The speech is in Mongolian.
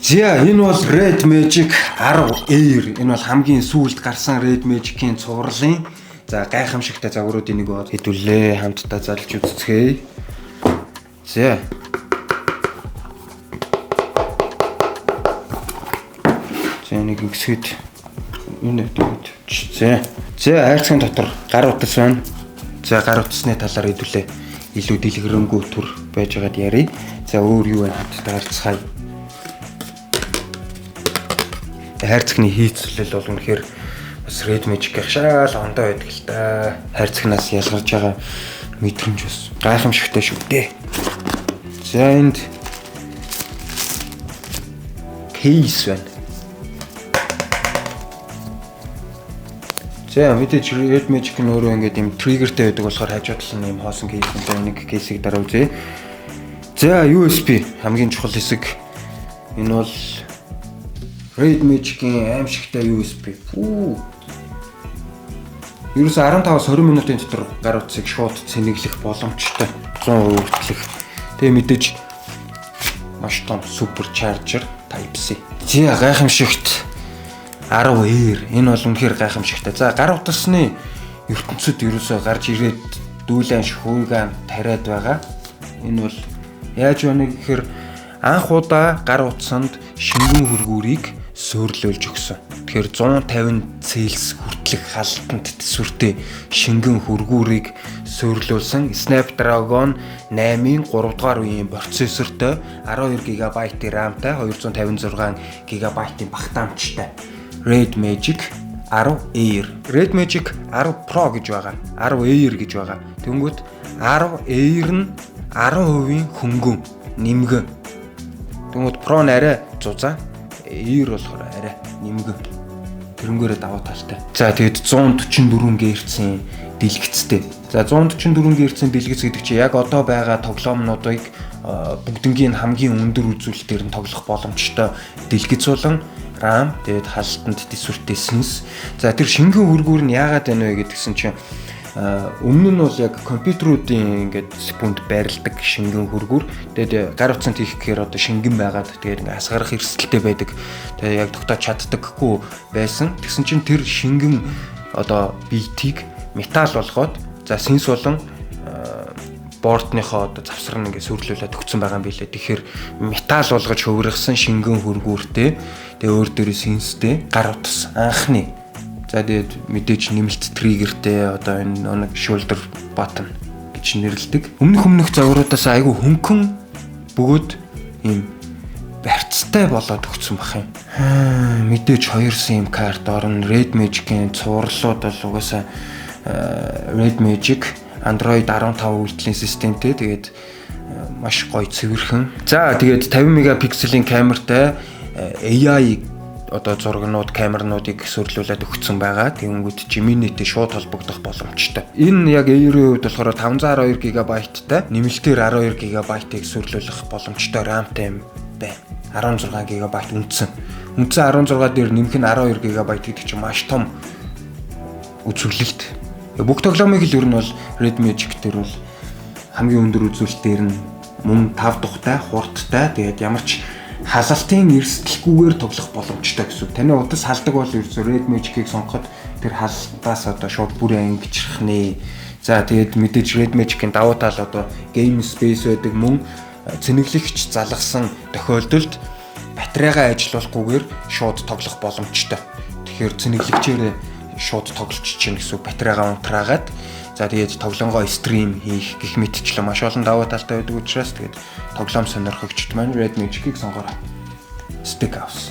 За, энэ бол Red Magic 10 Air. Энэ бол хамгийн сүүлд гарсан Red Magic-ийн цувралын, за, гайхамшигтай загваруудын нэг бод. Хэдүүлээ хамтдаа залж үзцгээе. За. За, нэг ингэсгэд энэ тэгээд. За. За, хайрцагын дотор гар утас байна. За, гар утасны талаар хэдүүлээ илүү дэлгэрэнгүй төр байж байгаад ярив. За, өөр юу вэ, хамтдаа харцгаая. Хайрцагны хийцлэл бол үнэхээр бас Red Magic-ийн шаал ондоо байдаг л та. Хайрцагнаас ялгарч байгаа мэдрэмж бас гайхамшигтай шүү дээ. За, энд case байна. За, мэдээж Red Magic нь өөрөө ингээд юм trigger тэй байдаг болохоор хажуу тал нь юм хоосон case юм. За, нэг case ийг дараа үзье. За, USB хамгийн чухал хэсэг. Энэ бол Red Magic-ийн аимшигтай USB. Фүү. Ерөөсө 15-аас 20 минутын дотор гар утсыг шууд цэнэглэх боломжтой. 100% хүртэлх. Тэгээ мэдээж маш том super charger Type C. За, гайхамшигт 10 Air. Энэ бол үнэхээр гайхамшигтай. За, гар утасны ертөнцид ерөөсөө гарч ирээд дүүлэн шхуугаан тариад байгаа. Энэ бол яаж байна гэхээр анх удаа гар утсанд шингэн хөргүүрийг суурлуулж өгсөн. Тэгэхээр 150 Цельс хүртэлх халалтанд төсвөртэй шингэн хөргүүрийг суурлуулсан Snapdragon 8-ын 3 дугаар үеийн процессортой, 12 ГБ RAM-тай, 256 ГБ-ийн багтаамжтай Red Magic 10 Air. Red Magic 10 Pro гэж байгаа. 10 Air гэж байгаа. Тэнгүүт 10 Air нь 10% хөнгөн, нэмгэн. Тэнгүүт Pro нь арай зузаан, Air болохоор арай нэмгэн. Тэрнгээрээ давуу талтай. За, тэгээд 144 Гц-ийн дэлгэцтэй. За, 144 Гц-ийн дэлгэц гэдэг чинь яг одоо байгаа тоглоомнуудыг бүгднгийн хамгийн өндөр үзүүлэлтээр нь тоглох боломжтой дэлгэц болон RAM, тэгээд халалтанд төсвөртэй сенс. За, тэр шингэн хөргүүр нь яагаад байна вэ гэдгсэн чинь өмнө нь бол яг компьютеруудын ингээд CPU-нд байрладаг шингэн хөргүүр. Тэгээд гар утсанд хийх гэхээр одоо шингэн байгаад тэгээд ингээд асгарах эрсдэлтэй байдаг. Тэгээд яг тогтоож чаддаггүй байсан. Тэгсэн чинь тэр шингэн одоо битийг металл болгоод, за, сенс болон board ныхоо одоо завсар нь ингээд сүрлүүлээд өгсөн байгаа юм билээ. Тэгэхээр металл болгож хувиргасан шингэн хөргүүртэй, тэгээ өөр дөрөө сенстэй гар утас анхны. За, тэгээд мэдээж нэмэлт trigger тэй, одоо энэ нэг shoulder button гэж нэрлэдэг. Өмнөх загваруудаас айгүй хөнгөн бөгөөд ийм барьцтай болоод өгсөн бах юм. Мэдээж 2 SIM карт орно. Red Magic-ийн цувралууд бол угаасаа Red Magic Android 15 үйлдлийн системтэй, тэгээд маш гоё цэвэрхэн. За, тэгээд 50 мегапикселийн камертай, AI одоо зурагнууд, камернуудыг суурлуулад өгсөн байгаа. Тэгэнгүүт Gemini-тэй шууд холбогдох боломжтой. Энэ яг Air-ийн хувьд болохоор 512 ГБ-тай, нэмэлтээр 12 ГБ-ыг суурлуулах боломжтой RAM-тай юм байна. 16 ГБ үндсэн. Үндсэн 16 дээр нэмэх нь 12 ГБ гэдэг чинь маш том үзүүлэлт. Бүх тоглоомыг л ер нь бол Red Magic дээр бол хамгийн өндөр үзүүлэлтээр нь мөн тав тухтай, хурдтай, тэгээд ямар ч халалтын эрсдэлгүйгээр тоглох боломжтой гэсэн үг. Таны утас халдаг бол ерөөсөө Red Magic-ийг сонгоход тэр халалтаас одоо шууд бүрэн ангижрах нэ. За, тэгээд мэдээж Red Magic-ийн давуу тал одоо game space байдаг, мөн цэнэглэгч залгасан тохиолдолд батарейгаа ажилуулахгүйгээр шууд тоглох боломжтой. Тэгэхээр цэнэглэгчээрээ шууд тоглож чинь гэсэн үг, батарейгаа унтраагаад. За, тэгээд тоглоомгоо stream хийх гэх мэтчлэн маш олон давуу талтай байдаг учраас тэгээд тоглоом сонирхогчд маань Red Magic-ийг сонгоорой. Stick House.